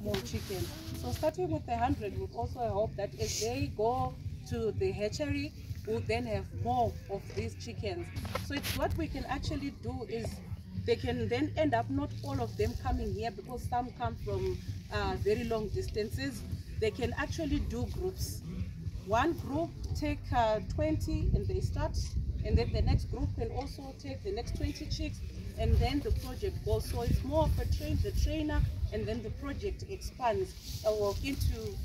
More chickens. So starting with the 100 would also help that as they go to the hatchery, we'll then have more of these chickens. So it's what we can actually do is they can then end up not all of them coming here, because some come from very long distances. They can actually do groups. One group take 20 and they start, and then the next group can also take the next 20 chicks, and then the project goes. So it's more of a train the trainer, and then the project expands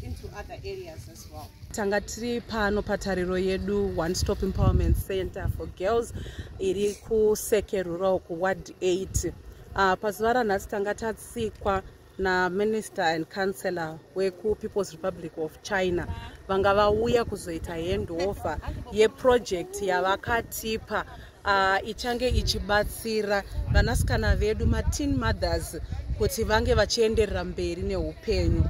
into other areas as well. Tanga tiri pano paTariro Yedu One Stop Empowerment Center for Girls iri kuSeke Rural, kuWard 8. Pazuva ranhasi tanga tatsikwa naminister and councillor wekuPeople's Republic of China, vanga vauya kuzoita handover yeproject yavakatipa, ichange ichibatsira vanasikana vedu, mateen mothers, kuti vange vachienderera mberi neupenyu.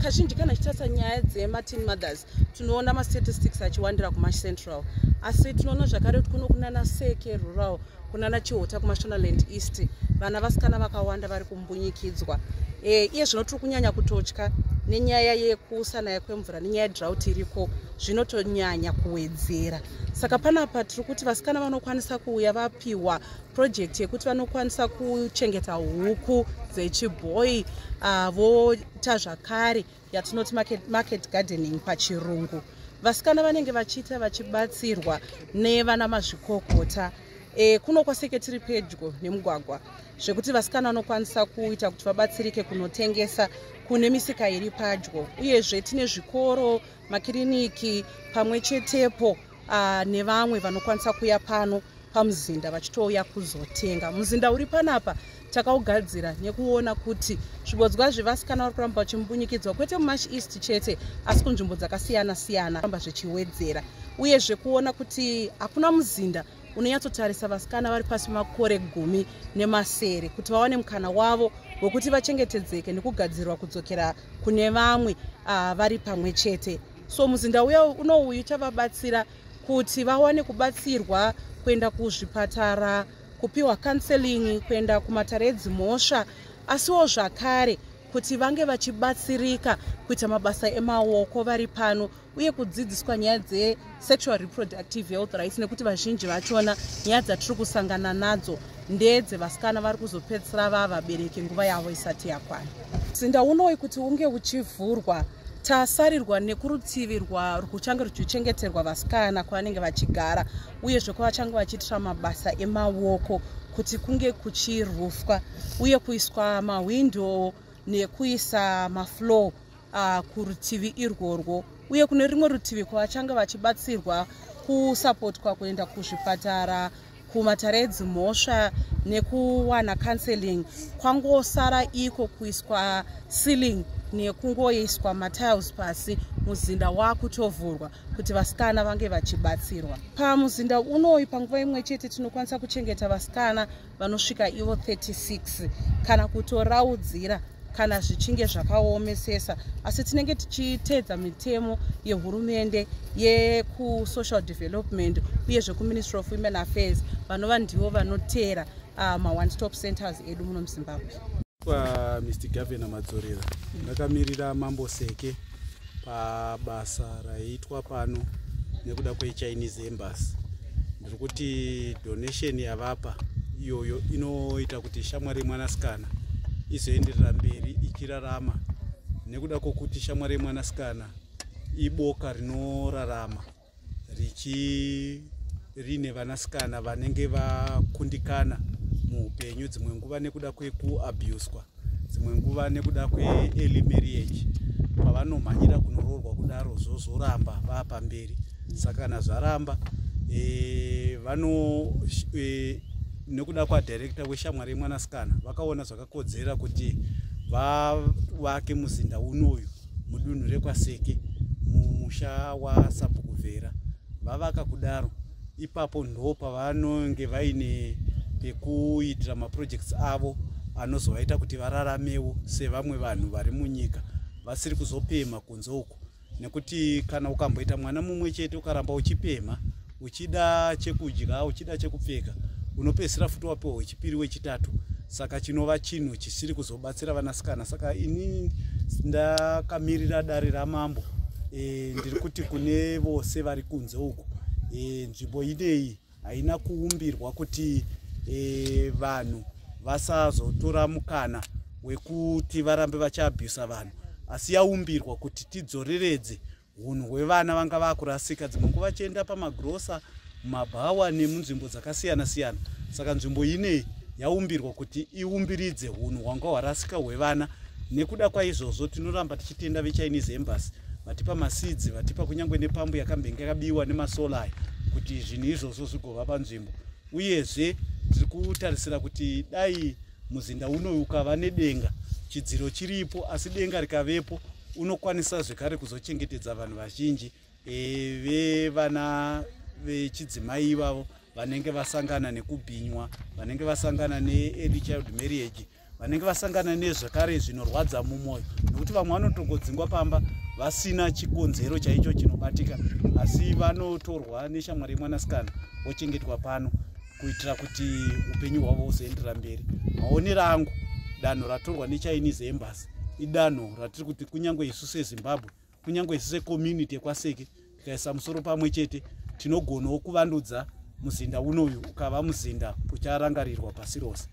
Kazhinji kana tichitarisa nyaya dzemateen mothers, tinoona mastatistics achiwandira kuMash Central, asi tinoona zvakare kuti kuno kunana Seke Rural, kunana Chihota, kuMashonaland East, vana vasikana vakawanda vari kumbunyikidzwa. Iye zvino tiri kunyanya kutotya nenyaya yekusanaya kwemvura nenyaya yedrought iriko, zvinotonyanya kuwedzera. Saka panapa tiri kuti vasikana vanokwanisa kuuya vapiwa project yekuti vanokwanisa kuchengeta huku dzechibhoi, voita zvakare yatinoti market gardening pachirungu. Vasikana vanenge vachiita vachibatsirwa nevana mazvikokota. Kuno kwaSeke tiri pedyo nemugwagwa, zvekuti vasikana vanokwanisa kuita kuti vabatsirike kunotengesa kune misika iri padyo. Uyezve tine zvikoro, makiriniki pamwe chetepo nevamwe vanokwanisa kuuya pano pamuzinda vachitouya kuzotenga. Muzinda uri panapa takaugadzira nekuona kuti zvibodzwa zvevasikana vari kuramba vachimbunyikidzwa, kwete muMash East chete, asi kunzvimbo dzakasiyana siyana ramba zvichiwedzera. Uyezve kuona kuti hakuna muzinda unonyatsotarisa vasikana vari pasi pemakore 17 kuti vawane mukana wavo wekuti vachengetedzeke nekugadzirwa kudzokera kune vamwe vari pamwe chete. So muzinda uya unouyu uchavabatsira kuti vawane kubatsirwa kuenda kuzvipatara, kupiwa counseling, kuenda kumatare edzimhosva, asiwo zvakare kuti vange vachibatsirika kuita mabasa emaoko vari pano, uye kudzidziswa nyaya dzesexual reproductive health rights, nekuti vazhinji vachona nyaya dzatiri kusangana nadzo ndedzevasikana vari kuzopedzisira vava vabereki nguva yavo isati yakwana. Muzinda unoyi kuti unge uchivhurwa, tasarirwa nekurutivi rwuchange ruchichengeterwa vasikana kwavanenge vachigara, uyezve kwavachange vachiitira mabasa emaoko, kuti kunge kuchirufwa uye kuiswa mahwindo nekuisa mafloor kurutivi irworwo, uye kune rimwe rutivi kwavachange vachibatsirwa kusapotwa kuenda kuzvipatara, kumatare edzimhosva nekuwana counseling. Kwangosara iko kuiswa ceiling nekungoiswa matiles pasi, muzinda waakutovhurwa kuti vasikana vange vachibatsirwa. Pamuzinda unoyu, panguva imwe chete tinokwanisa kuchengeta vasikana vanosvika ivo 36 kana kutoraudzira kana zvichinge zvakaomesesa, asi tinenge tichiteedza mitemo yehurumende yekusocial development uyezve kuMinistry of Women Affairs, vanova ndivo vanoteera maone stop centers edu muno muZimbabwe. Kwa Mr Governor Madzorera, ndakamirira Mambo Seke pabasa raiitwa pano nekuda kweChinese Embassy. Ndiri kuti donation yavapa iyoyo inoita kuti Shamwari Yemwanasikana izoenderera mberi ichirarama, nekuda kwokuti Shamwari Yemwanasikana iboka rinorarama richi rine vanasikana vanenge vakundikana muupenyu, dzimwe nguva nekuda kwekuabhuswa, dzimwe nguva nekuda kweearly marriage, pavanomhanyira kunoroorwa kudaro zvozoramba vaapamberi. Saka kana zvaramba, vano nekuda kwadirector weShamwari Yemwanasikana, vakaona zvakakodzera kuti vavake muzinda unoyu mudunhu rekwaSeke, mumusha waSabhukuvhera. Vavaka kudaro, ipapo ndo pavanonge vaine pekuitira maprojects avo anozovaita kuti vararamewo sevamwe vanhu vari munyika, vasiri kuzopemha kunze uku, nekuti kana ukamboita mwana mumwe chete, ukaramba uchipemha uchida chekudya, uchida chekupfeka, unopedzisira futi wapiwa wechipiri, wechitatu. Saka chinova chinhu chisiri kuzobatsira vanasikana. Saka ini ndakamirira dare ramambo, ndiri kuti kune vose vari kunze uku, nzvimbo ineyi haina kuumbirwa kuti vanhu vasazotora mukana wekuti varambe vachiabhusa vanhu, asi yaumbirwa kuti tidzoreredze unhu hwevana vanga vakurasika, dzimwe nguva vachienda pamagirosa, mumabhawa nemunzvimbo dzakasiyana siyana. Saka nzvimbo ineyi yaumbirwa kuti iumbiridze unhu hwanga hwarasika hwevana. Nekuda kwaizvozvo, tinoramba tichitenda veChinese Embassy vatipa maseeds, vatipa kunyange nepambu yakambenge yakabiwa nemasolar aya, kuti zvinhu izvozvo zvigova panzvimbo. Uyezve tiri kutarisira kuti dai muzinda unoyu ukava nedenga. Chidziro chiripo, asi denga rikavepo unokwanisa zvekare kuzochengetedza vanhu vazhinji, vevana vechidzimai ivavo vanenge vasangana nekubhinywa, vanenge vasangana neearly child marriage, vanenge vasangana nezvakare zvinorwadza mumwoyo, nekuti vamwe vanotongodzingwa pamba vasina chikonzero chaicho chinobatika, asi vanotorwa neshamwari yemwanasikana vochengetwa pano kuitira kuti upenyu hwavo huzoenderera mberi. Maonero angu, danho ratorwa neChinese Embassy idanho ratiri kuti kunyange isu seZimbabwe, kunyange isu secommunity yekwaSeke, tikaisa musoro pamwe chete, tinogonawo kuvandudza muzinda unoyu ukava muzinda ucharangarirwa pasi rose.